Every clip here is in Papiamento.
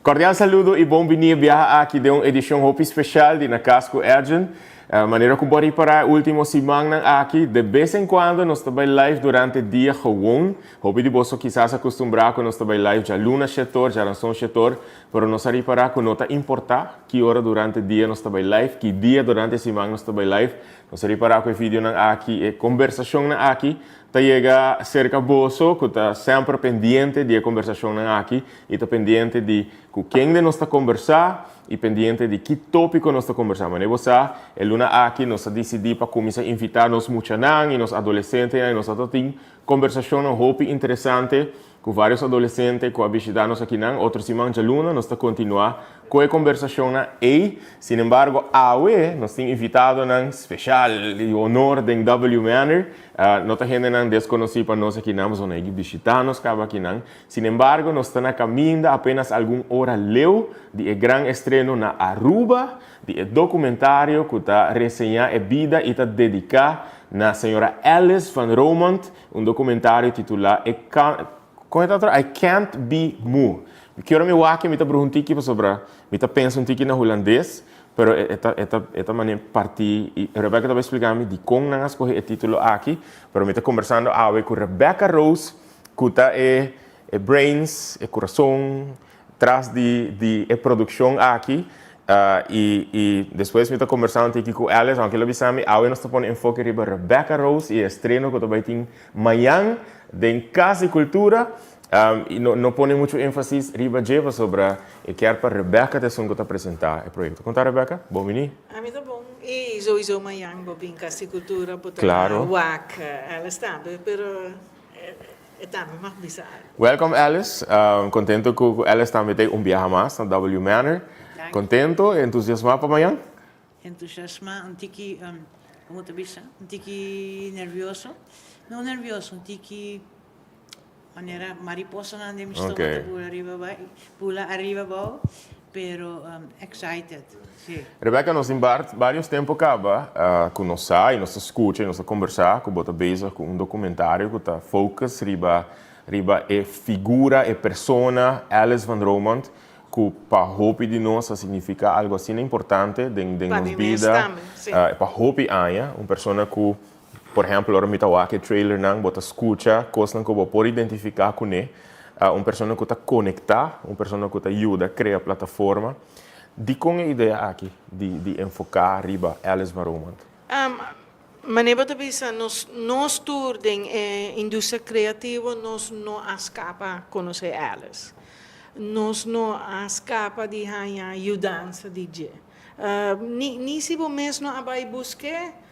Cordial saludo y bon bini biaha aki den un edicion hopi special di Na Cas cu Edjean. Manera cu bo a ripara e ultimo simannan aki, de bes en cuando nos ta bay live durante dia gewoon. Hopi di boso kisas a custumbra cu nos ta bay live djaluna shetor, djaranson shetor, pero nos a ripara cu no ta importa ki ora durante dia nos ta bay live, ki dia durante siman nos ta bay live. Nos a ripara cu e videonan aki, e conversacionnan aki ta yega serka boso ku ta semper pendiente di e kombersashonnan aki i ta pendiente di ku ken den nos ta kombersá i pendiente di ki tópiko nos ta kombersá. Manera bo sa, e luna aki nos a disidí pa kuminsá invitá nos muchanan i nos adolesentenan i nos a ta tin kombersashonnan hopi interesante Ku vários adolesente ku a bishitá nos akinan, otro siman djaluna nos ta kontinuá ku e kombersashonnan ei. Sin embargo, awe nos tin invitadonan speshal di honor den W Manor. No ta hendenan deskonosí pa nos akinan, pasobra nan a bishitá nos kaba akinan. Sin embargo, nos ta na kaminda apenas algun ora leu di e gran estreno na Aruba di e dokumentario ku ta reseñá e bida i ta dediká na señora Alice van Romondt, Un documentario titula E Con e ta otro? I Can't Be Mu. Mi ki ora mi wak mi ta bruha un tiki pasobra mi ta pensa un tiki na hulandes, pero e ta e ta e ta manera parti y Rebecca ta bay splica mi dicon nan a scoge e titulo aki, pero mi ta conversando awe cu Rebecca Rose cu ta e e brains, e curason tras di di e produccion aki y y despues mi ta conversa un tiki cu Alice aunke el a bisa mi awe nos ta pone enfoke riba Rebecca Rose y e estreno cu ta bay tin mañan den Cas di Cultura y no no pone mucho enfasis riba dje pasobra e kier pa Rebecca ta esun cu ta presenta e proyecto. Con ta Rebecca? Bon bini. Ami ta bon y souiso mañan bo bin Cas di Cultura bo ta wak Alice tambe pero E tambe mag bisa algo. Welcome Alice, contento cu Alice tambe ta un biaha mas na W Manor. Danki. Contento, entusiasma pa mañan? Entusiasma, un tiki, como ta bisa, un tiki nervioso. No nervioso, un tiki manera mariposanan den mi stoma ta bula ariba bai, bula ariba abou. Pero excited, si. Rebecca, nos tin varios tempo caba cu nos sa y nos ta scucha y nos ta conversa cu bo ta bezig cu un documentario cu ta focus riba riba e figura, e persona Alice van Romondt cu pa hopi di nos a significa algo asina importante den den Pa nos mi mes bida tambe, si. Pa hopi aña. Un persona cu, Por ehempel, ora mi ta wak e trailernan, bo ta skucha kosnan ku bo por identifiká kuné. Un persona ku ta konektá, un persona ku ta yuda krea plataforma. Dikon e idea aki di di enfoká riba Alice van Romondt? Manera bo ta bisa, nos nos tur den e industria kreativo nos no a skapa konosé Alice. Nos no a skapa di haña yudansa di dje. Ni ni si bo mes no a bai busk'é,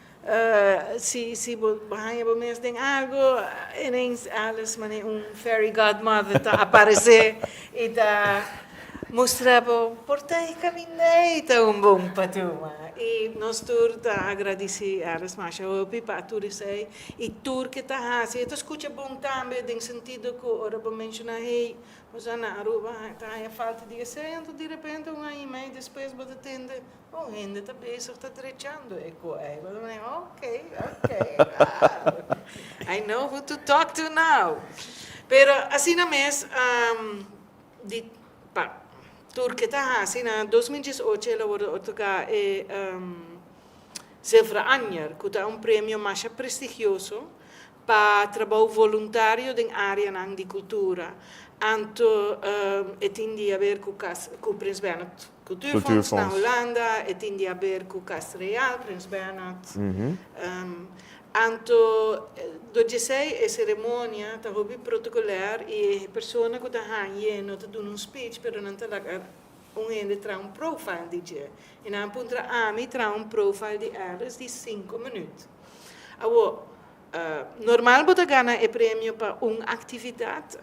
Si si bo haña bo mes den algo, ineens Alice manera un fairy godmother ta aparece y ta mustra bo por ta e caminda ey ta un bon pa tuma. Y nos tur ta agradeci Alice masha hopi pa tur esey y tur ke ta haci. E ta scucha bon tambe den sentido cu ora bo menciona hey, bo sa na Aruba ta haña falta di esey, anto di repente un aña y mei despues bo ta tende Un hende ta bezig ta drechando e ko ei. Bo ta mira, ok, ok, ah, I know who to talk to now. Pero asina mes, di pa tur ke ta hasi na 2018 el a worde otorga e Zilveren Anjer, ku ta un premio masha prestigioso pa trabou voluntario den areanan di kultura. Anto e tin di haber ku kas ku Prins Bernhard Cultuurfonds na Hulanda, e tin di haber ku Kas Real, Prins Bernhard. Anto dor di esei e seremonia ta hopi protocoler i e persona ku ta hañ'e no ta duna un speech pero nan ta laga un hende traha un profile di dje. I nan a puntra ami traha un profile di Alice di sinku minuut. Awor, Normal bo ta gana e premio pa un actividad.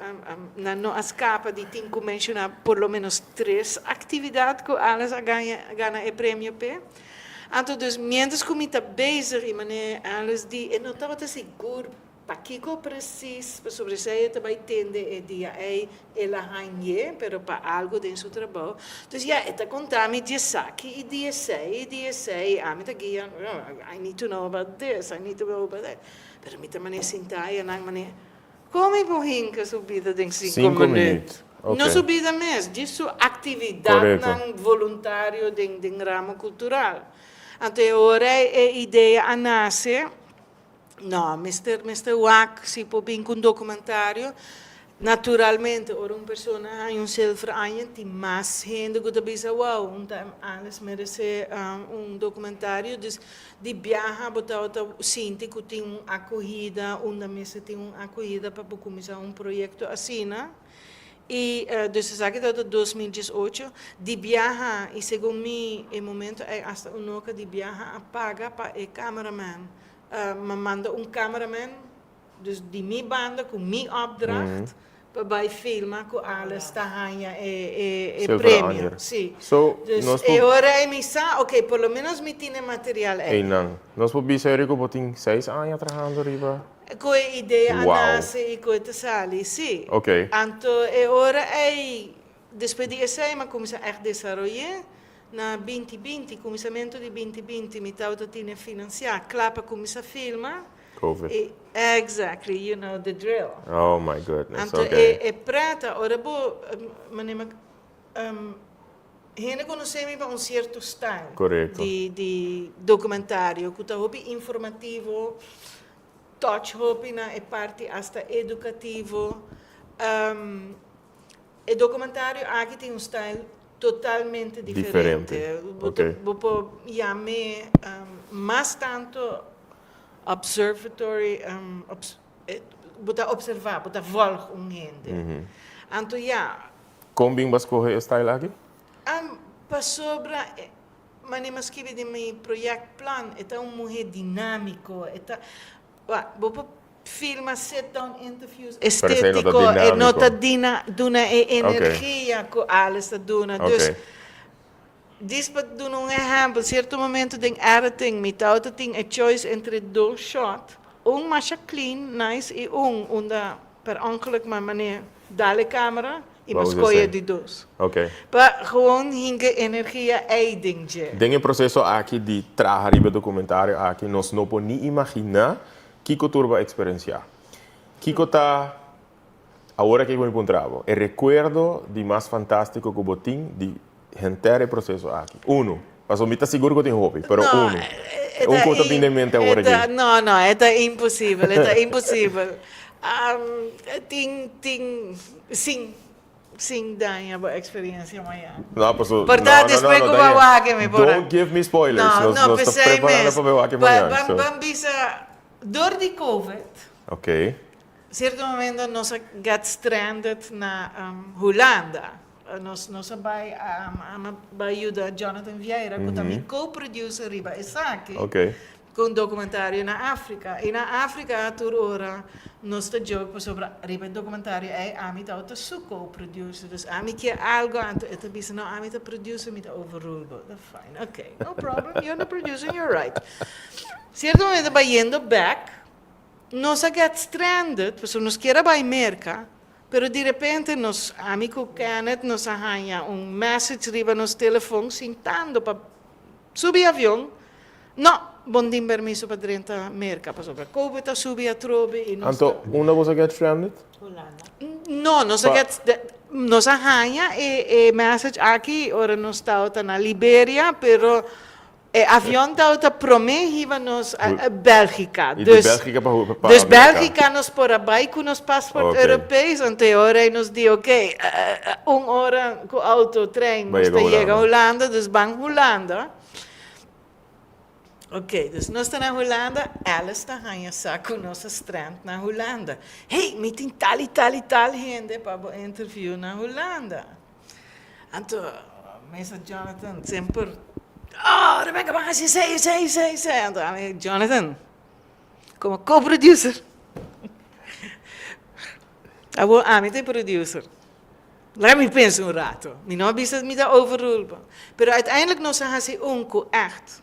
Nan no a scapa di tin cu menciona por lo menos tres actividad cu Alice a gana e premio p'e. Anto dus mientras cu mi ta bezig y manera Alice di e no tabata sigur pakico precies pasobra esey e ta bay tende e dia ey el a hañ'e pero pa algo den su trabou. Dus ya e ta conta mi di esaki y di esey y di esey y ami ta guia, I need to know about this, I need to know about that. Pero mi ta manera sinta y anan manera, con mi por hinca su bida den cinco Cinco minuut? minuut. No su bida mes, djis su actividadnan voluntario den den ramo cultural. Anto e ora e idea a nace, no, mester mester wak si por bin cu un documentario. Naturalmente ora un persona haña un zilver aña tin mas hende cu ta bisa wow, un ta Alice merece un documentario. Dus di biaha bo tabata sinti cu tin un acogida, unda mester tin un acogida pa bo cuminsa un proyecto asina. Y dus esaki tabata 2018. Di biaha y segun mi e momento ey hasta Unoca di biaha a paga pa e cameraman. Mi a manda un cameraman dus di mi banda cu mi opdracht pa bay filma cu Alice ta haña e premio. Si. Dus e ora ey mi sa, ok, por lo menos mi tin e material ey. Eynan. Nos por bisa Erico bo tin seis aña trahando riba. Cu e idea a nace y cu e ta sali, si. Anto e ora ey, despues di esey mi a cuminsa echt desaroy'e. Na 2020, cuminsamento di 2020, mi tabata tine financia cla pa cuminsa filma. Covid. Y, exactly, you know the drill. Oh my goodness, Anto okay. e preta, ora bo, manera mi, hende conoce mi pa un cierto style. Correcto. Di documentario, cu ta hopi informativo. Touch hopi na e parti hasta edukativo. E documentario aki tin un style totalmente diferente. Bo por yam'é mas tanto observatory, bo ta observa, bo ta volg un hende. Anto ya. Kon bin bo a skohe e style aki? Pasobra Manera mi a skibi den mi projectplan, e ta un muher dinamico, e ta, bo por filma sit down interviews estetico, e no ta dina, duna e energia cu Alice ta duna. Dus, dis pa duna un ehempel, cierto momento den editing mi tawata tin e choice entre dos shot, un masha clean, nice, y un unda per ongeluk mi a manera dal e camera, I bo skohe di dos. Pa gewoon hinka energia ei den dje. Den e proseso aki di traha riba e dokumentario aki nos no por ni imaginá kiko tur bo a eksperensiá. Kiko ta, awor aki ku mi puntra bo, e rekuerdo di mas fantástiko ku bo tin di henter e proseso aki? Unu. Pasobra mi ta sigur ku tin hopi, pero unu. Un ku ta bini den mente awor aki. No, no, e ta imposibel, e ta imposibel. Tin, tin, sin, sin daña bo experiencia mañana. No, paso, Por ta despues ku bo a wak mi por. Don't give me spoilers. No, no, Nos ta p'esei preparando mes. pa bo wak mañana. Ban, ban bisa, dor di covid. Ok. Cierto momento nos a get stranded na Hulanda. Nos nos a bai a bai yuda Jonathan Vieira ku ta mi co-producer riba esaki ku un documentario na Afrika. I na Afrika tur ora nos ta joke pasobra riba e documentario ei ami tabata su co-producer. Dus ami kier algo anto e ta bisa no ami ta producer mi ta overrule bo. Ta fine ok no problem you're the producer you're right. Cierto momento bayendo bek nos a get stranded pasobra nos kier a bai Merka. Pero di repente nos, ami ku Kenneth, nos a haña un message riba nos telefon sintando pa subi avion, No, bo no tin permiso pa drenta Merka pasobra Covid a subi atrobe i nos ta. Anto, unda boso a get stranded? Hulanda. No, nos a get, nos a haña e message aki ora nos tabata na Liberia, pero E avion tabata prome hiba nos a Belgica. Y di Belgica pa pa Dus America. Belgica nos por a bai cu nos paspoort Ok. Europees, anto e ora ey nos di ok, un ora cu auto, trein, Bai nos ta yega yega Hulanda. Hulanda, dus ban Hulanda. Ok, dus nos ta na Hulanda, Alice ta haña sa cu nos a strand na Hulanda. Hey, mi tin tal y tal y tal hende pa bo interview na Hulanda. Anto Mister Jonathan semper, Oh, Rebecca, ban hasi esei, esei, esei, esei. Anto ami, Jonathan, komo co-producer, awor ami ta e producer. Laga mi pensa un rato. Mi no a bisa mi ta overrule bo. Pero uiteindelijk nos a hasi un ku ègt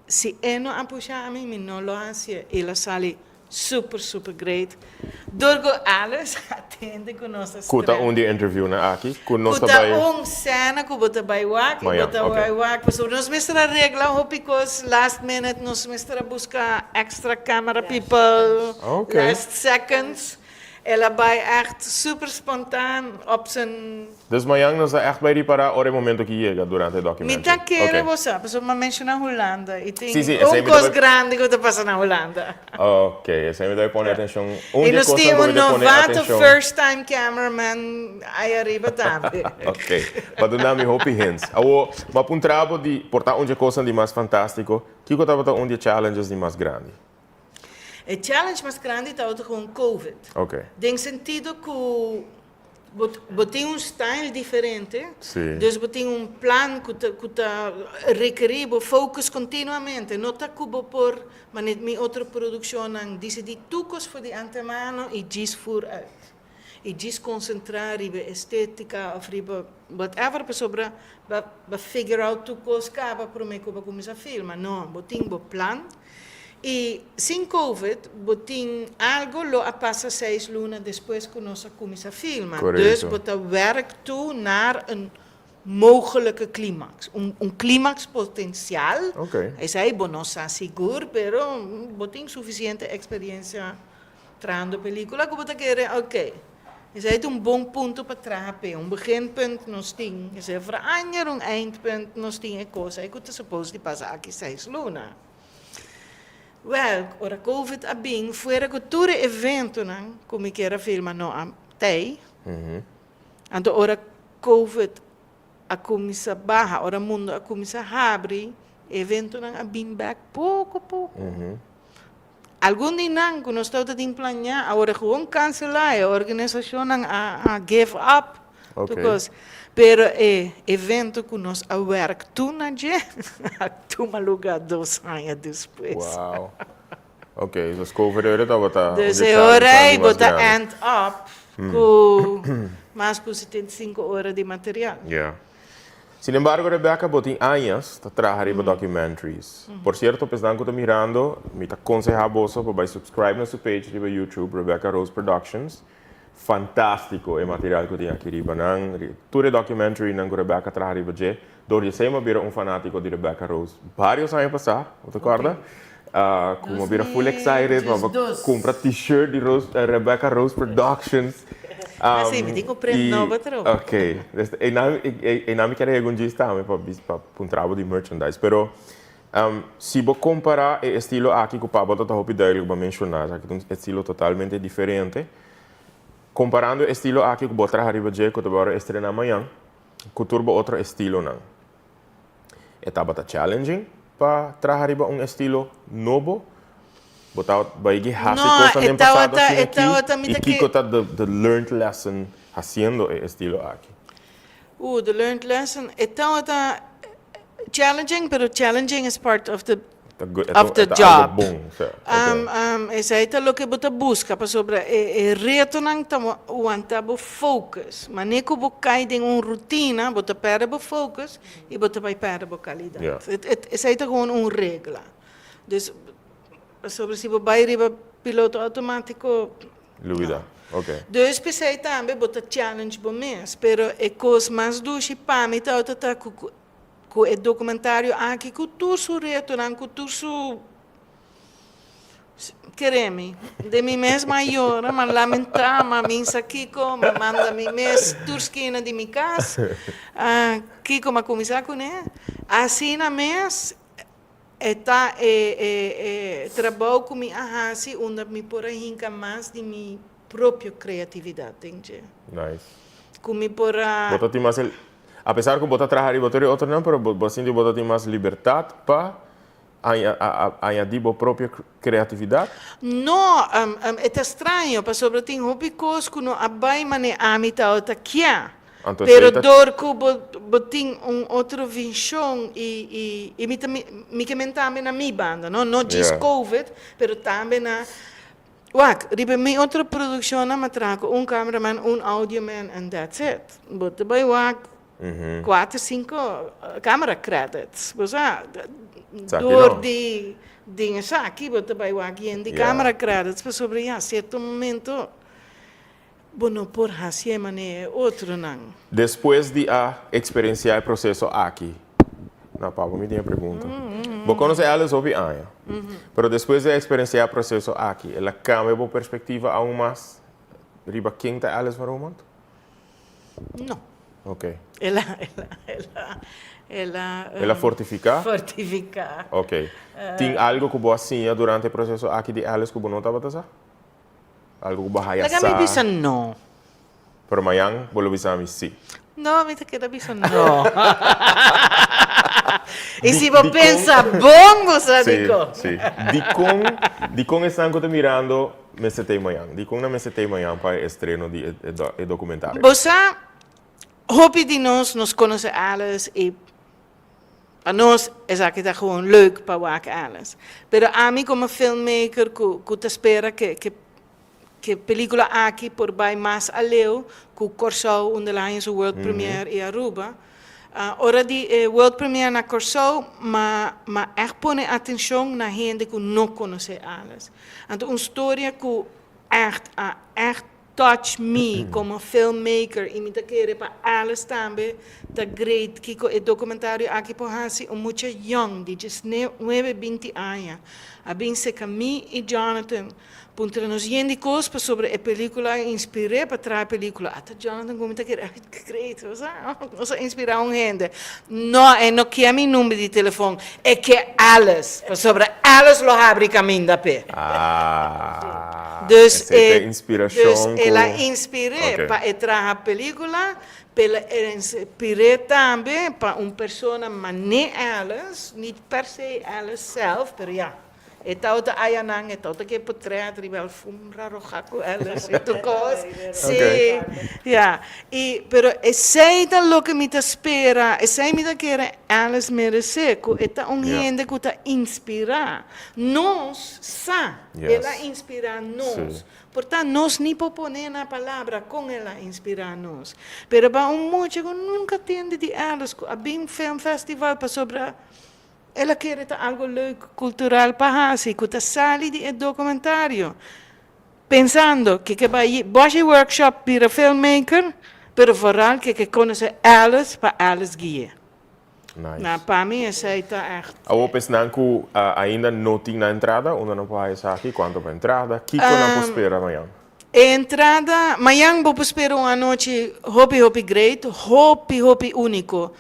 Si e no a pusha ami, mi no lo hacié. El a sali super, super great. Dor cu Alice a tende cu nos a Cu ta strena. un di e interviewnan aki cu nos Cu ta ta bai. un scena cu bo ta bai wak y bo Mañan, ta ok. bai wak. Pasobra nos mester a regla hopi cos last minute, nos mester a busca extra camera people, Ok. last seconds. El a bai echt super spontaan op zijn. Dus mañan nos ta echt bai ripará ora e momento ki yega durante e Mi documentary. ta kere Ok. bo sa, pasobra mi a menshoná Hulanda i tin Sí, sí, esei un mi ta kos bai. grandi ku ta pasa na Hulanda. Ok, esei mi ta bai pone atenshon. Un I di e nos kosnan tin ku un mi ta pone novato atenshon. first time cameraman ai ariba tambe. Ok, pa duna mi hopi hints. Awor, mi a puntra bo di por ta un di e kosnan di mas fantástiko, kiko tabata un di e challenges di mas grandi? E challenge mas grandi tabata gewoon covid. Ok. Den sentido ku bo bo tin un style diferente, Sí. dus bo tin un plan ku ta ku ta rekerí bo focus kontinuamente. No ta ku bo por, manera mi otro produkshonnan, disidí tur kos for di antemano i djis fur uit. I djis konsentrá riba estétika òf riba whatever pasobra bo bo figure out tur kos kaba promé ku bo kuminsá filma. No, bo tin bo plan. I sin covid bo tin algo lo a pasa seis luna despues ku nos a kuminsá filma. Dus Korekto. bo ta wèrk toe naar een mogelijke climax. Un climax potencial. Esei bo no sa sigur, pero bo tin sufisiente eksperensia trahando pelikula ku bo ta kere, ok, esei ta un bon punto pa traha p'e. Un beginpunt nos tin, esei verander un eindpunt nos tin e kos ei ku ta suppose di pasa aki seis luna. Wèl, ora covid a bin, fuera ku tur e eventonan ku mi kier a filma no a tei, anto ora covid a kuminsá baha, ora mundu a kuminsá habri, e eventonan a bin bèk poko poko. Algun di nan ku nos tabata tin planeá a wòrdu gewoon kanselá, e organisashonnan a give up tur kos. Pero e evento ku nos a wèrk tur na dje a tuma lugá dos aña despues. Wow. Ok, dus covid ora tabata un Dus di e e ora challengenan ei di bo mas ta grandi. end up ku mas ku 75 ora di material. Yeah. Sin embargo, Rebecca, bo tin añas ta traha riba documentaries. Por cierto, pesnan cu ta mirando, mi ta conseha boso pa bay subscribe na su page riba YouTube, Rebecca Rose Productions. Fantastico e material cu tin aki riba nan. Tur e documentarynan cu Rebecca traha riba dje. Door di esey mi a bira un fanatico di Rebecca Rose varios aña pasa, bo ta corda? Cu mi a bira full excited, mi a cumpra t-shirt di Rebecca Rose Productions. Ah, sí, mi tin cu print nobo trobe. Ok, einan mi kier hega un djis tambe pa pa puntra bo di merchandise. Pero si bo compara e estilo aki cu Pablo ta ta hopi duidelijk bo a menciona, esaki ta un estilo totalmente diferente. Comparando e estilo aki cu bo a traha riba dje cu ta worde estrena mañan, cu tur bo otro estilonan. E tabata challenging pa traha riba un estilo nobo? Bo ta bai di hasi No, cosnan e den pasado tabata, asina e aki? tabata, mi Y ta kico ke. ta the learned lesson haciendo e estilo aki? The learned lesson, e tabata challenging, pero challenging is part of the Ta good, of the e ta algo job. bon, o sea, ok. Esei ta loke bo ta buska, pasobra e retonan ta wanta bo focus. Manera ku bo kai den un rutina, bo ta pèrdè bo focus i bo ta bai pèrdè bo kalidat. Esei ta gewoon un regla. Dus, pasobra si bo bai riba piloto outomátiko, Lubida, ok. Dus p'esei tambe bo ta challenge bo mes. Pero e kos mas dushi pa mi ta ta ku Ku e dokumentario aki ku tur su retonan, ku tur su kere mi. Den mi mes m'a yora, m'a lamentá, m'a minsa kiko, m'a manda mi mes tur skina di mi kas, kiko m'a kuminsá kuné. Asina mes e ta e e trabou ku mi a hasi unda mi por a hinka mas di mi propio kreatividat den dje. Nice. Ku mi por a. Bo ta tin mas el, a pesar ku bo ta traha riba tur e otronan, pero bo bo sinti bo ta tin mas libertat pa añadí bo propio kreatividat? No, e ta straño pasobra tin hopi kos ku no a bai manera ami tabata kia. Anto Pero esei ta. dor ku bo bo tin un otro vision i i i mi ta mi ke men tambe na mi banda, no, no djis covid, pero tambe na Wak, riba mi otro produccionnan m'a traha cu un cameraman, un audioman and that's it. Bo ta bay wak cuater, cinco camera credits. Bo sa, door di den esaki bo ta bay wak yen di camera credits pasobra ya cierto momento bo no por haci e manera e otronan. Despues di a experiencia e proceso aki, na Pablo mi tin e pregunta. Bo conoce Alice hopi aña, pero despues di a experiencia e proceso aki, el a cambia bo perspectiva aun mas? riba ken ta Alice van Romondt? No. Ok. El a, el a, el a, el a. El a fortifiká? Fortifiká. Ok. Tin algo ku bo a siña durante e proseso aki di Alice ku bo no tabata sa? Algo ku bo a haya sa? Laga mi bisa no. Pero mañan bo lo bisa mi sí. No, mi ta keda bisa no. I si bo pensa bon, bo sa dikon. Sí, sí. Dikon, dikon esnan ku ta mirando mester ta ei mañan? Dikon nan mester ta ei mañan pa e estreno di e dokumentario? Bo sa, hopi di nos, nos konosé Alice i pa nos esaki ta gewoon leuk pa wak Alice. Pero ami komo filmmaker ku ku ta spera ke ke Ke pelicula aki por bai mas aleu cu Corsou unda el a haña su world premiere y Aruba. Ora di e world premiere na Corsou ma ma echt pone atencion na hende cu no conoce Alice. Anto un storia cu echt a echt touch me como filmmaker y mi ta kere pa Alice tambe ta great kico e documentario aki por haci un mucha young di diesnuebe binti aña a bin seca mi y Jonathan. Puntra nos yen di kos pasobra e pelikula a inspir'é pa traha e pelikula. Ata Jonathan ku mi ta kere a great, bo sa? Nos a inspirá un hende. No, e no ke mi number di telefon, e ke Alice, pasobra Alice lo habri kaminda p'e. Ah, Dus esei ta e, inspirashon dus ku. el a inspir'é Oké. pa e traha pelikula, p'el a inspir'é tambe pa un persona man'é Alice, nit per se Alice sèlf, pero ya. E tawata ayanan, e tawata ke potret riba alfombra roja ku Alice i tur kos. Sí, ya. I, pero esei ta loke mi ta spera, esei mi ta kere Alice meresé, ku e ta un hende ku ta inspirá. Nos sa, el a inspirá nos. Por ta nos ni por pone na palabra kon el a inspirá nos. Pero pa un mucha ku nunka tende di Alice, ku a bin film festival pasobra El a kere ta algo leuk cultural pa haci cu ta sali di e documentario. Pensando ke ke bai boshi workshop bira filmmaker, pero vooral ke ke conoce Alice pa Alice gui'e. Nice. Na pa mi esey ta echt. Awor pa esnan cu ainda no tin nan entrada, unda nan por haya esaki? Cuanto pa entrada? Kico nan por spera mañan? E entrada, mañan bo por spera un anochi hopi hopi great, hopi hopi unico.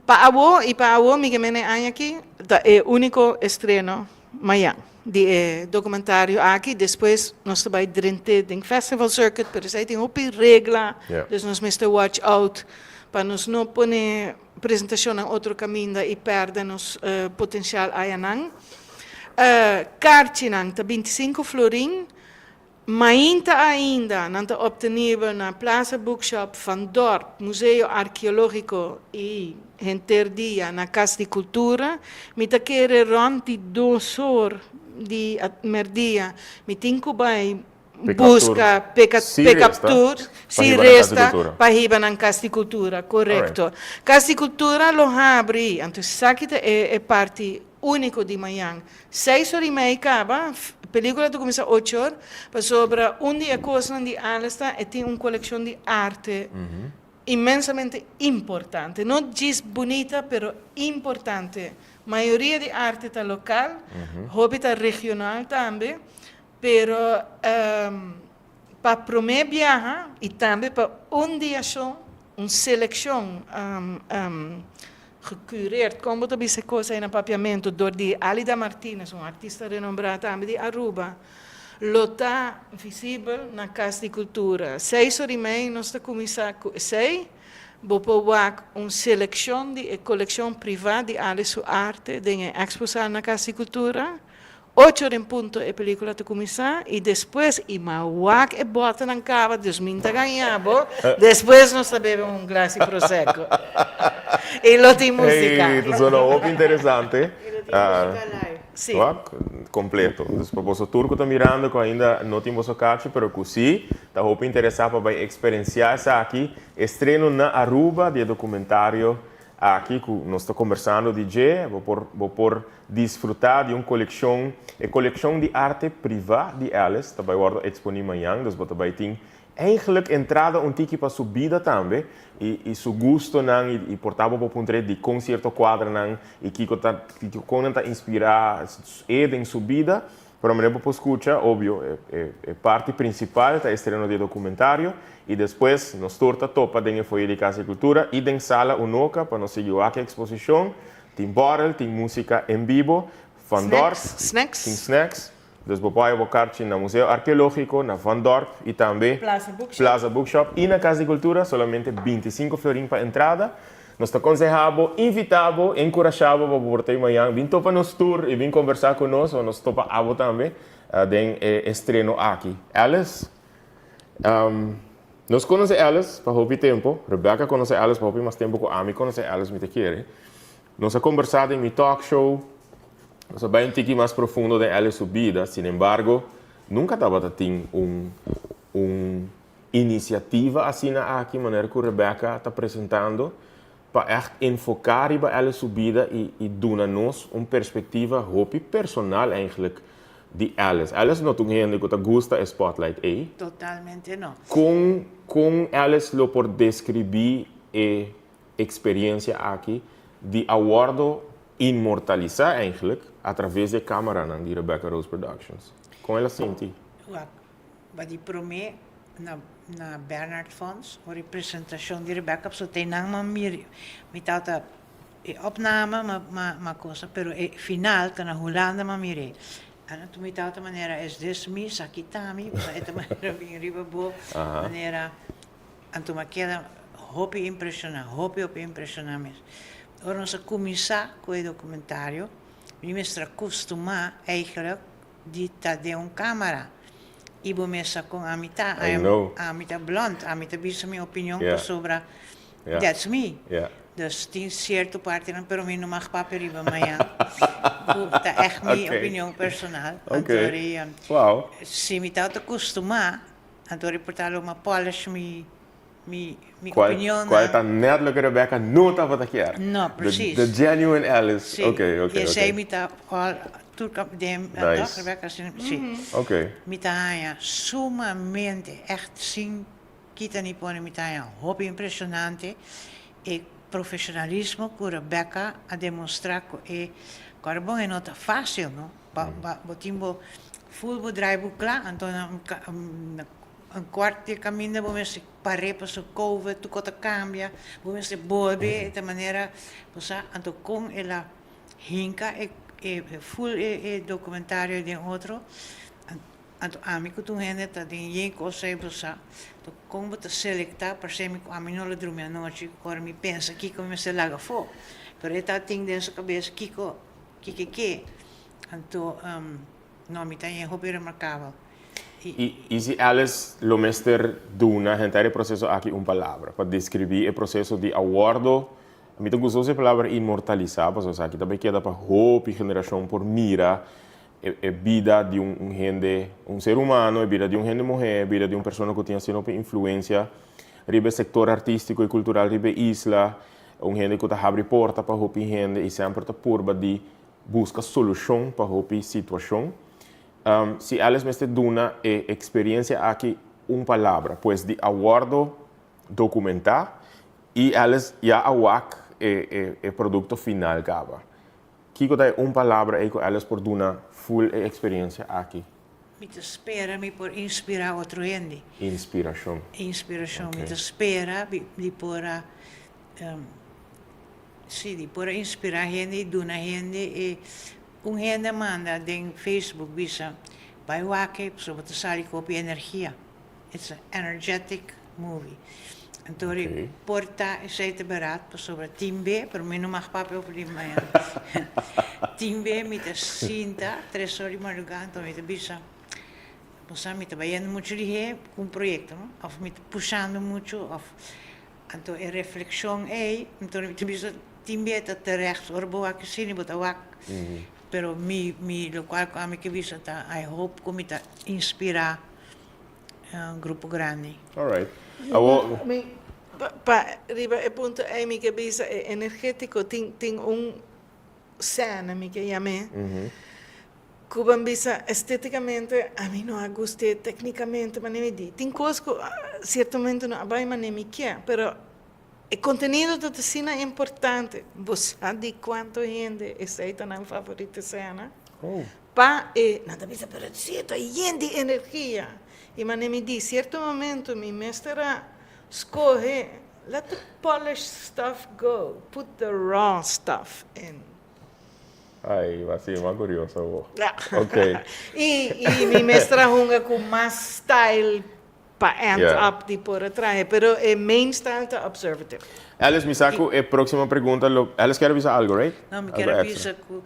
Pa awo y pa awo mi ke mene aña aki ta e unico estreno mayan di e documentario aki, despues nos ta bay drente den festival circuit pero esey tin hopi regla dus nos mester watch out pa nos no pone presentacionnan otro caminda y perde nos potencial ayanan. Carchinan ta 25 florin. Mainta ainda nan ta optenibel na Plaza Bookshop, Van Dorp, Museo Arkeológiko i henter dia na Kas di Kultura. Mi ta kere rònt di dos or di merdia mi tin ku bai buska pick up tur si resta pa hiba nan Kas di Kultura. Korekto. Kas di Kultura lo habri, anto esaki ta e parti úniko di mañan. Seis or i mei kaba, pelikula ta kuminsá ocho or, pasobra un di e kosnan di Alice ta e tin un kolekshon di arte inmensamente importante. No djis bunita, pero importante. Mayoria di arte ta lokal, hopi ta regional tambe, pero pa promé biaha i tambe pa un dia so, un selekshon Gecureerd, kon bo ta bisa e kos ei na papiamentu, dor di Alida Martinez, un artista renombrá tambe di Aruba, lo ta visibel na Kas di Kultura. Seis or i mei nos ta kuminsá ku esei. Bo por wak un selekshon di e kolekshon privá di Ali su arte den e eksposal na Kas di Kultura. Ocho or en punto e pelicula ta cuminsa y despues y ma wak e botenan caba dus min ta gaña bo despues nos ta bebe un glas di prosecco y lo tin musica. Hey, ta sona hopi interesante. Y lo tin musica live. Si. Wak completo. Dus pa boso tur cu ta mirando cu ainda no tin boso cachi pero cu si ta hopi interesa pa bay experiencia esaki, estreno na Aruba di e documentario Aki ku nos ta kombersando di dje, bo por bo por disfrutá di un kolekshon, e kolekshon di arte privá di Alice ta bai wòrdu eksponí mañan, dus bo ta bai tin eigenlijk entrada un tiki pa su bida tambe i i su gustonan i i por ta bo por puntr'é dikon sierto kuadranan i kiko ta kon nan ta inspirá e den su bida. Pero manera bo por scucha, obvio, e parti principal ta estreno di e documentario y despues nos tur ta topa den e foyer di Casa di Cultura y den Sala Unoca pa nos sigui wak e exposicion. Tin borrel, tin musica en bibo, Van Dorp, Snacks, tin snacks. Dus bo por haya bo karchi na Museo Arkeológiko, na Van Dorp y tambe Plaza Bookshop. Plaza Bookshop y na Cas di Cultura, solamente 25 florin pa entrada. Nos ta konsehá bo, invitá bo, enkurashá bo pa bo por ta ei mañan. Bin topa nos tur y bin kombersá ku nos o nos topa abo tambe den e estreno aki. Alice, Nos konosé Alice pa hopi tempu. Rebecca konosé Alice pa hopi mas tempu ku ami konosé Alice, mi ta kere. Nos a kombersá den mi talk show. Nos a bai un tiki mas profundo den Alice su bida. Sin embargo, nunka tabata tin un un inisiativa asina aki manera ku Rebecca ta presentando pa ègt enfoká riba Alice su bida i i duna nos un perspektiva hopi personal eigenlijk di Alice. Alice no ta un hende ku ta gusta e spotlight ei. Totalmente no. Kon kon Alice lo por deskribí e experiencia aki di a wordo inmortalisa eigenlijk a traves di e camaranan di Rebecca Rose Productions. Con el a sinti? Wak, ba di prome na na Bernard Fonds ora e presentacion di Rebecca pasobra te nan m'a mira mi tata e opname m'a m'a m'a cosa pero e final ta na Hulanda m'a mir'e. Anto mi tata manera es des mi sa kita mi pasobra e ta manera bin riba bo manera Anto m'a keda hopi impreshoná, hopi hopi impreshoná mes. Ora nos a kuminsá ku e dokumentario, mi mester a kustumá eigelijk di ta den un kámara. I bo mes sa kon ami ta. I know. Ami ta blunt, ami ta bisa mi opinion Yeah. pasobra Yeah. that's me. Yeah. Dus tin sierto partinan, pero mi no mag papia riba mañan. Ku ta ègt mi Okay. opinion personal. Anto Okay. ri, Wow. si mi tabata kustumá, Anto reporta lo m'a polish mi mi mi Cual, opinionnan. cual ta net loke Rebecca no tabata kier. No, precies. The, the genuine Alice. Sí. Ok, ok, I esei ok. mi ta all tur kap den Nice. toch Rebecca? Sí. Ok. Mi ta haña sumamente echt sin kita ni pone mi ta haña hopi impresionante e profesionalismo ku Rebecca a demostra ku e kòrda bon e no ta fácil no. Ba ba bo tin bo full bo draai bo kla anto na un ka na un kwart di e kaminda bo mester par'é pasobra covid tur kos ta kambia bo mester bolbe e ta manera bo sa anto kon el a hinka e e full e e documentario den otro anto ami ku tur hende ta den yen kos ei bo sa anto kon bo ta selektá parsé mi ku ami no lo drumi anochi ora mi pensa kiko mi mester laga afó pero e ta tin den su kabes kiko Kiko ke? Anto, no, mi ta yen hopi remarkabel. I. I si Alice lo mester duna henter e proseso aki un palabra pa deskribí e proseso di a wòrdu, mi ta gusta usa e palabra inmortalisá pasobra esaki ta bai keda pa hopi generashon por mira e bida di un hende, un ser humano, e bida di un hende muhé, e bida di un persona ku tin asina hopi influensia riba e sektor artístiko i kultural riba e isla. Un hende ku ta habri porta pa hopi hende i semper ta purba di buska solushon pa hopi situashon. Si Alice mester duna e eksperensia aki un palabra, pues di a wòrdu dokumentá i Alice ya a wak e e produkto final kaba. Kiko ta e un palabra ei ku Alice por duna ful e eksperensia aki? Mi ta spera mi por inspirá otro hende. Inspirashon. Inspirashon. Mi ta spera di por a, sí, di por a inspirá hende i duna hende e, un hende a manda den Facebook bisa, bai wak e pasobra bo ta sali ku hopi energia. It's a energetic movie. Anto ri por ta esei ta berat pasobra tin be, pero mi no mag papia over di mañana. Tin be mi ta sinta tres or di madrugá anto mi ta bisa, bo sa mi ta bayendo muchu lihé ku un proyekto no, òf mi ta pushando muchu òf anto e reflekshon ei anto mi ta bisa tin be ta terecht ora bo wak asina bo ta wak pero mi mi lokual ku ami ke bisa ta I hope ku mi ta inspirá un grupo grandi. Alright. Awo. Mi, pa, riba e punto ei mi ke bisa e energetico tin, tin un scène mi ke yam'é, ku ban bisa esteticamente ami no a gust'é, tecnicamente manera mi di, tin kos ku ciertamente no a bai manera mi ke, pero e contenido ta asina importante, bo sa di cuanto hende esei ta nan favorito scèna? Pa e nan ta bisa, pero si ta yen di energia. I manera mi di, cierto momento mi mester a scoge, let the polished stuff go, put the raw stuff in. Ai, ma si, mas curioso bo. Ok. I mi mester a hunga cu mas style pa end up di por a trahe, pero e main style ta observative. Alice, mi sa cu e proximo pregunta lo, Alice kier a bisa algo, right? No, mi kier a bisa cu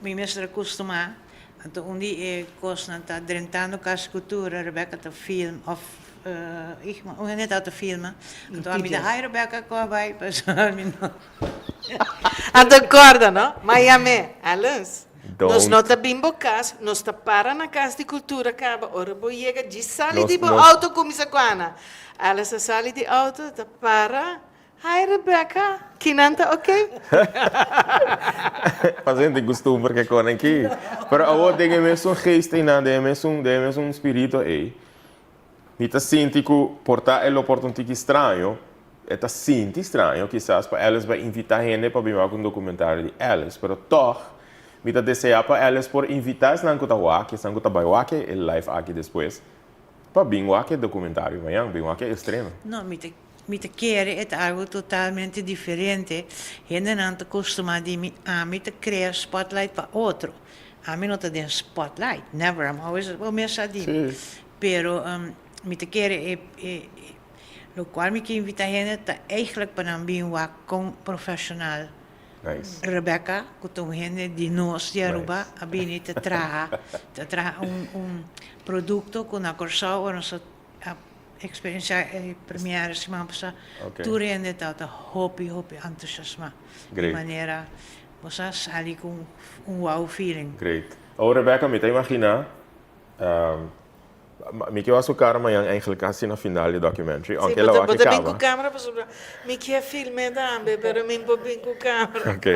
mi mester a custuma, anto un di e cosnan ta drentando Cas Cultura, Rebecca ta film of un hende ta ta filma, anto ami ta, hi Rebecca, con a bay? Pasobra mi no. Anto corda no, Miami, Alice. Nos no ta bin bo cas, nos ta para na Cas di Cultura caba ora bo yega djis sali di bo auto cuminsa cuana. Alice a sali di auto ta para, Hi Rebecca, kinan ta ok? Pasobra tin custumber ke con aki. Pero awor den e mesun geest einan, den e mesun, den e mesun spirito ei, mi ta sinti cu por ta e lo por ta un tiki straño, E ta sinti straño kisas pa Alice bai invitá hende pa bin wak un documentario di Alice, pero tòg mi ta deseá pa Alice por invitá esnan ku ta wak, esnan ku ta bai wak e live aki despues, pa bin wak e documentario mañan, bin wak e estreno. No, mi ta mi ta kere e ta algo totalmente diferente. Hendenan ta kustumá di mi, ami ta krea spotlight pa otro. Ami no ta den spotlight, never, I'm always, bo mes sa di mi. Pero mi ta kere e e. Locual mi ke invita hende ta eigenlijk pa nan bin wak con profesional Rebecca cu ta un hende di nos di Aruba a bini ta traha ta traha un un producto cu na Corsou ora nos a experiencia e premiere siman pasa tur hende tabata hopi hopi entusiasma di manera bo sa sali cu un wow feeling. Great. Awor Rebecca mi ta imagina Mi ke wak su kara mañan eigenlijk casi na final di documentary, Sí, aunke el a wak bo e ta bin caba. ku camera pasobra mi kier film'é tambe, pero mi por bin ku camera. Ok.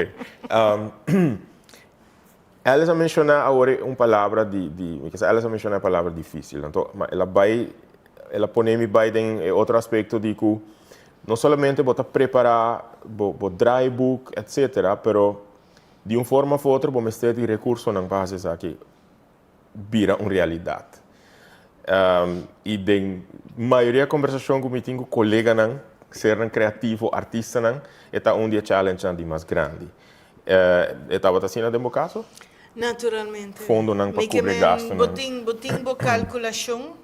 Alice a menciona awor un palabra di, di, mi ke sa Alice a menciona e palabra dificil, anto ma el a bai, el a pone mi bai den e otro aspecto di cu no solamente bo ta prepara bo, bo draaiboek etcetera, pero di un forma of otro bo mester di recursonan pa haci esaki. bira un realidat. I den mayoria kombersashon ku mi tin ku koleganan, sernan kreativo, artistanan, e ta un di e challengenan di mas grandi. E tabata asina den bo kaso? Naturalmente. Fondonan pa Mi ke kubri men gastunan. bo tin bo tin bo kalkulashon,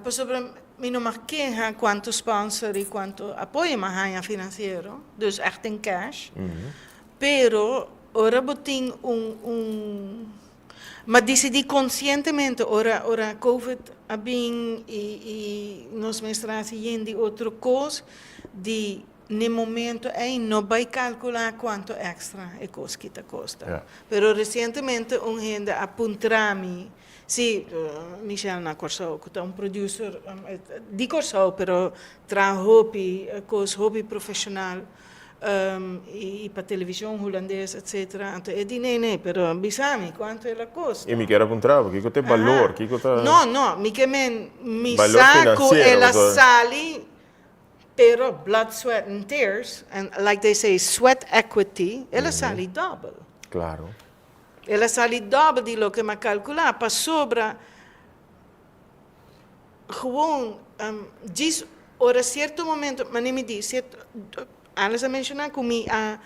pasobra mi no mag keha kuantu sponsor i kuantu apoyo mi a haña finansiero, dus ègt den cash. Pero ora bo tin un un m'a disidí konsientemente ora ora covid a bin i i nos mester a hasi yen di otro kos di n'e momento ei no bai kalkulá kuantu èkstra e kos ki ta kosta. Pero resientemente un hende a puntra mi, si Michel na Kòrsou ku ta un producer di Kòrsou pero traha hopi kos hopi profeshonal y pa television hulandes etcetera anto e di nee nee pero bisa mi cuanto el a costa. Y mi kier a puntra bo kico ta e balor kico ta. No no mi ke men mi sa cu el a sali pero blood sweat and tears and like they say sweat equity el a sali dobel. Claro. El a sali dobel di loke mi a calcula pasobra. Gewoon djis ora cierto momento, manera mi di, cierto, Alex a menciona cu mi a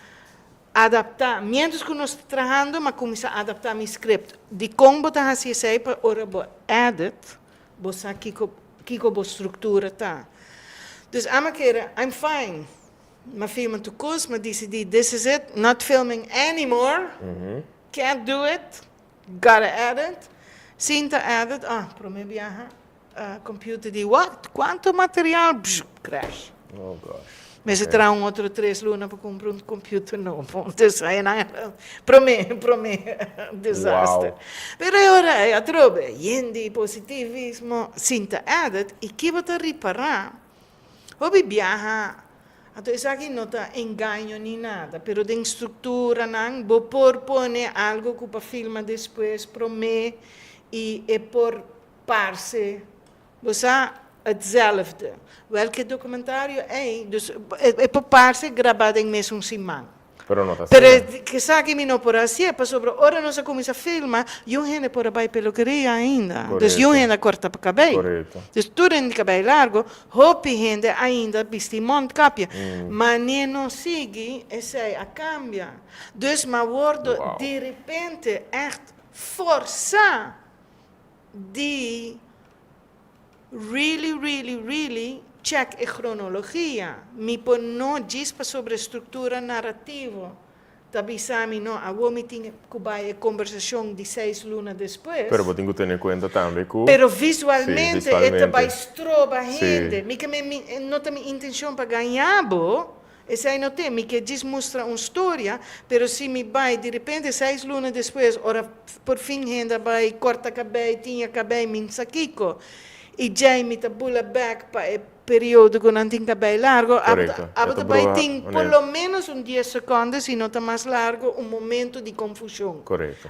adapta, mientras cu nos ta trahando mi a cuminsa adapta mi script. Dicon bo ta haci esey? Pa ora bo edit, bo sa kico, kico bo structura ta. Dus ami a kere, I'm fine, mi a firma tur cos, mi a dicidi this is it, not filming anymore, can't do it. Gotta edit, sinta edit, ah, prome biaha computer di what? Cuanto material? Bzz, crash. Oh gosh. Mester traha un otro tres luna pa cumpra un computer nobo. Dus aynan prome, prome disaster. Wow. Pero e ora ei atrobe, yen di positivismo, sinta edit y ki bo ta ripara? Hopi biaha, anto esaki no ta engaño ni nada, pero den structuranan bo por pone algo cu pa filma despues prome y e por parce, bo sa, hetzelfde. Welke documentario ey, dus e por parce graba den mesun siman. Pero no ta asina. Pero esaki mi no por hacié, pasobra ora nos a cuminsa filma, yun hende por a bay peluqueria ainda. Dus yun hende a corta cabey. Dus tur hende cabey largo, hopi hende ainda bisti mondkapje. Mane no sigui, esey a cambia. Dus m'a wordo direpente echt forsa di really, really, really check e cronologia. Mi por no djis pasobra e structura narrativo ta bisa mi no, awor mi tin cu bay e conversacion di seis luna despues. Pero bo tin cu tene cuenta tambe cu. Pero visualmente e ta bay stroba hende. Mi ke mi no ta mi intencion pa gaña bo, Esei no tin, mi ke djis mustra un storia, pero si mi bai di repente seis luna despues, ora por fin hende a bai korta kabei, tiña kabei, mi sa kiko, i djei mi ta bula bek pa e periodo ku nan tin kabei largo, abo ta bai tin por lo menos un dies sekonde, si no ta mas largo, un momento di konfushon.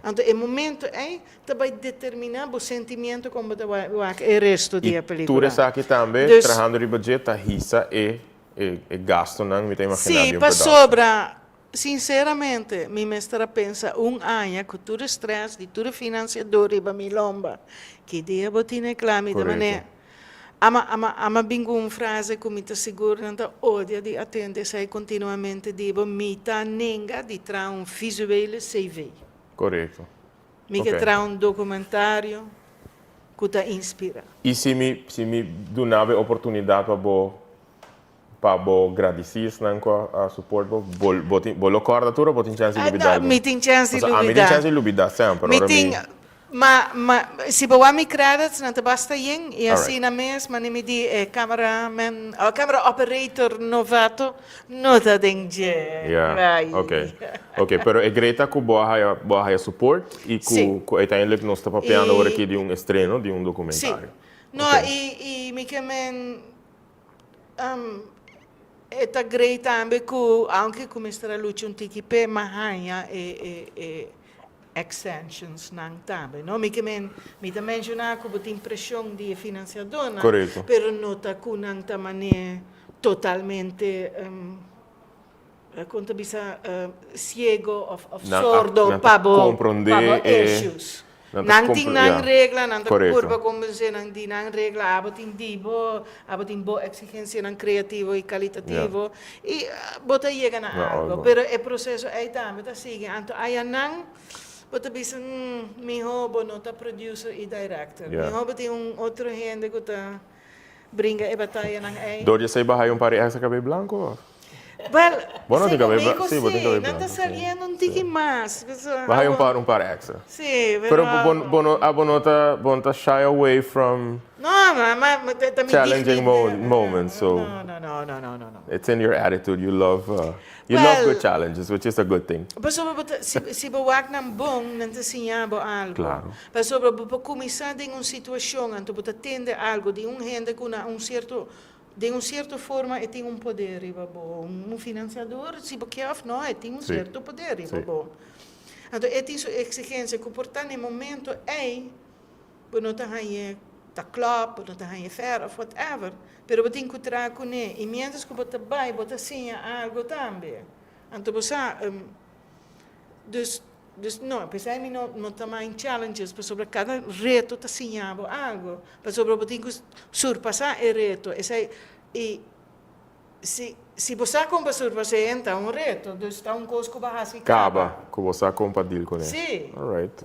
Anto e momento ei ta bai determiná bo sentimiento kon bo ta wak e resto di e pelikula. I tur esaki tambe, trahando riba dje, ta hisa e E gastonan mi ta imaginá di un production. Sí, pasobra sinceramente mi mester a pensa un aña cu tur e stress di tur e financiador riba mi lomba. Ki dia bo tin e cla? Mi ta manera, ama, ama, ama bin cu un frase cu mi ta sigur nan ta odia di atende esai continuamente di bo, mi ta nenga di traha un visuele CV. Corecto. Mi ke traha un documentario cu ta inspira. Y si mi, si mi duna bo e oportunidad pa bo Pa bo gradisí esnan ku a support bo, bo bo tin bo lo kòrda tur o bo tin chèns di lubidá algun? Mi tin chèns di Pasobra ami tin lubidá. chèns di lubidá semper Mi ora mi. tin, ma ma si bo wak mi credits nan ta basta yen i Alright. asina mes mane mi di e cameraman o camera operator novato no ta den dje. Ya, Ai. ok. Ok, pero e great ta ku bo a haya bo a haya support i ku Sí. ku uiteindelijk nos ta papiando I ora aki di un estreno di un Sí. documentario. No, Ok. i i mi ke men E ta grei tambe ku aunke ku mester a lucha un tiki p'e ma haña e e e extensionsnan tambe, no? Mi ke men, mi ta menshoná ku bo tin preshon di e finansiadónan, Korekto. pero no ta ku nan ta man'é totalmente Kon ta bisa ciego of of Nan a sordo nan ta pa bo comprende pa bo e issues. nan ta Nan tin compre nan ya regla, nan ta correcto. purba convence nan di nan regla, abo tin di bo, abo tin bo exigencianan creativo y calitativo y bo ta yega na Na algo. algo. Pero e proceso ey tambe ta sigui. Anto ayanan bo ta bisa, mm, miho bo no ta producer y director. Ya. Miho bo tin un otro hende cu ta bringa e batayanan ey. Door di esey bo haya un par di extra cabey blanco of? Wel, Bo no tin segun cabey mi blanco? cu Sí, bo tin sí. cabey Nan ta blanco, sí. saliendo un tiki mas. Bo haya un par, un par extra. Sí, Pero pero bo, bo no, abo no ta, bo no ta shy away from No, ma, ma, ma ta ta mi challenging mo dignidad. moments, so No, no, no, no, no, no, no. it's in your attitude, you love, you love Wel, good challenges, which is a good thing. Pasobra bo ta, si, si bo wak nan bon, nan ta siña bo algo. Claro. Pasobra bo por cuminsa den un situacion, anto bo ta tende algo di un hende cu na un cierto Den un cierto forma e tin un poder riba bo. Un financiador, si bo ke of no, e tin un cierto poder riba bo. Anto e tin su exigencia cu por ta na e momento ey bo no ta hañ'e ta klop, bo no ta hañ'e fer of whatever, pero bo tin cu traha cune y mientras cu bo ta bay bo ta siña algo tambe. Anto bo sa, dus Dus no, p'esei mi no no ta mind challenges pasobra kada reto ta siña bo algo, pasobra bo tin ku surpasá e reto, esei i si si bo sa kon pa surpas'é e ta un reto, dus ta un kos ku bo a hasi Kaba, kaba. ku bo sa kon pa deal kuné. Sí. Alright.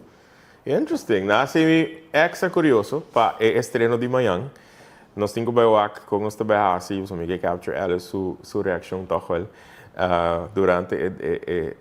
Interesting. Na hasi mi extra kurioso pa e estreno di mañan. Nos tin ku bai wak kon nos ta bai hasi, pasobra mi ke capture Alice su su reakshon tòg wèl. Durante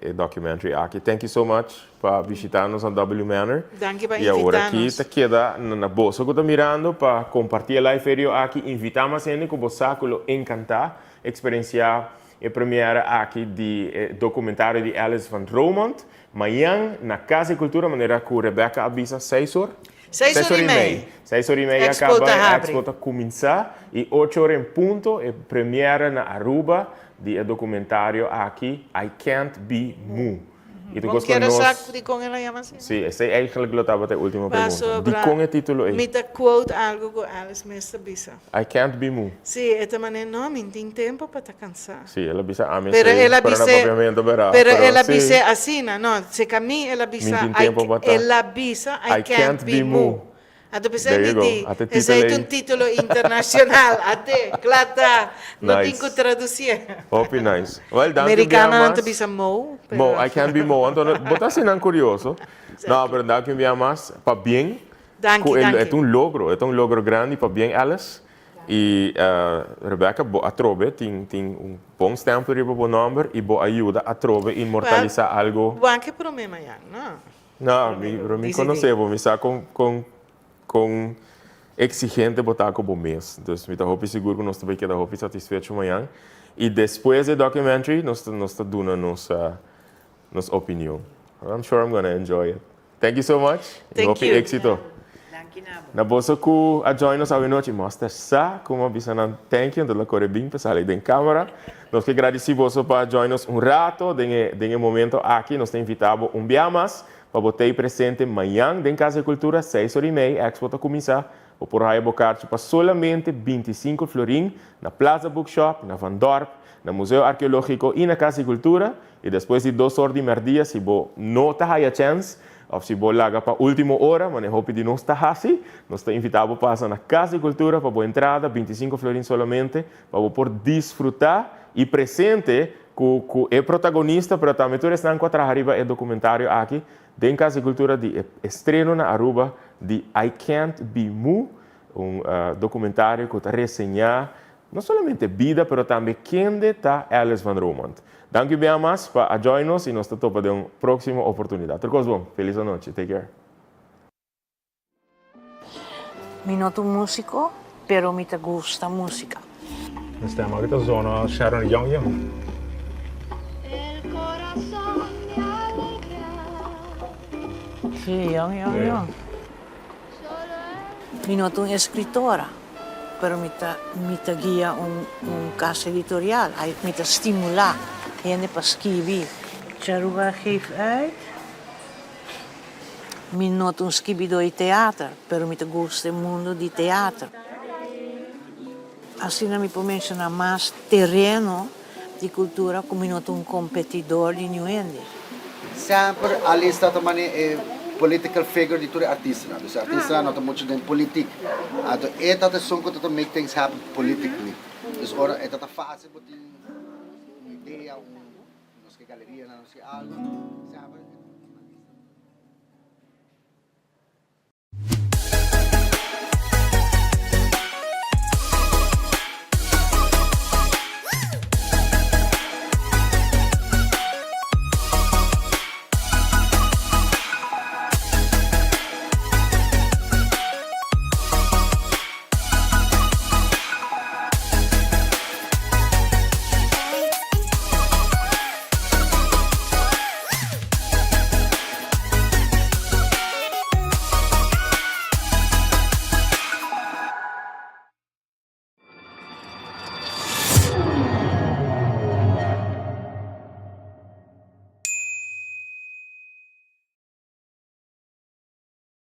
e documentary aki. Thank you so much pa bishita nos na W Manor. Danki pa Y awor invita aki nos. ta keda na boso cu ta mirando pa comparti e live video aki. Invita mas hende cu bo sa cu lo encanta experiencia e premiere aki di e documentario di Alice van Romondt. Mañan na Casa di Cultura manera cu Rebecca a bisa seis or. Seis ora y mei. Seis ora y mei ya Expo caba ta e habri. expo ta cuminsa y ocho ora en punto e premiere na Aruba di e documentario aki I Can't Be Mu. I tur Bon kos ku kier nos. sa dikon el a yama asina? Sí, esei eigenlijk lo tabata e último pregunta. Pasobra Dikon e título ei? mi ta quote algu ku Alice mes ta bisa. I can't be mu. Sí, e ta manera, no, mi n'tin tempu pa ta kansá. Sí, el a bisa ami Pero esei, el a pero na bis'é, papiamentu bera, pero pero el a sí. bis'é asina, no, seka mi el a Mi bisa, n'tin I, tempu pa ta. el a bisa, I I can't can't be be mu. mu. Anto p'esei There mi you go. di, Ate esei título ta un ei. título internashonal, ate, kla ta, no tin Nice. ku tradusié. Hopi nice. Well, danki un bia Merikanonan ta mas. bisa mo, pero. Mo, I can't be mo. Anto, bo ta asina kurioso. No, pero danki un bia mas. Pabien. Danki, Ku e danki. e ta un logro, e ta un logro grandi. Pabien, Alice. I Rebecca, bo atrobe tin tin un bon stempel riba bo nomber i bo a yuda atrobe inmortalisa algo. Well, wak e prome mañan, no? No, mi pero mi conoce bo, mi sa con con con exigente bo ta cu bo mes. Dus mi ta hopi sigur cu nos ta bay keda hopi satisfecho mañan. Y despues di documentary nos ta nos ta duna nos nos opinion. I'm sure I'm gonna enjoy it. Thank you so much y Thank hopi you. exito. Danki na bo. Na boso cu a join nos awe nochi, mester sa cu mi a bisa nan thank you, enton lo core bin pa sali den camera. Nos ke gradici boso pa join nos un rato den e den e momento aki. Nos ta invita bo un bia mas pa bo tei presente mañan den Casa di Cultura, seis ora y mei, Expo ta cuminsa. Bo por haya bo karchi pa solamente 25 florin na Plaza Bookshop, na Van Dorp, na Museo Arkeologico y na Casa di Cultura. Y despues di dos or di merdia si bo no ta haya chens of si bo laga pa ultimo ora, mane hopi di nos ta haci, nos ta invita bo pasa na Cas di Cultura pa bo entrada, 25 florin solamente, pa bo por disfruta y presente cu cu e protagonista pero tambe tur esnan cu a traha riba e documentario aki den Cas di Cultura di e estreno na Aruba di I Can't Be Mu, un documentario cu ta reseña No solamente bida pero tambe kende ta Alice van Romondt. Danki bia mas pa a join nos y nos ta topa den un proximo oportunidad. Tur cos bon. Feliz anochi. Take care. Mi no ta un musico, pero mi ta gusta musica. Mi stem aki ta zona Sharon Young Young. Sí, Young Young Young. Mi no ta un escritora, pero mi ta mi ta guia un un casa editorial. Ai mi ta stimula hende pa skibi. Charuba geef uit. Mi no ta un skibidó di teater, pero mi ta gusta e mundo di teater. Asina mi por menshoná mas tereno di kultura ku mi no ta un kompetidor di niun hende. Semper Alice ta ta mane e political figure di tur e artistanan. Dus e artistanan no ta mucho den politik. Anto e ta ta esun ku ta ta make things happen politically. Dus ora e ta ta facil bo tin un idea, un nos ke galerianan, nos ke algo, semper.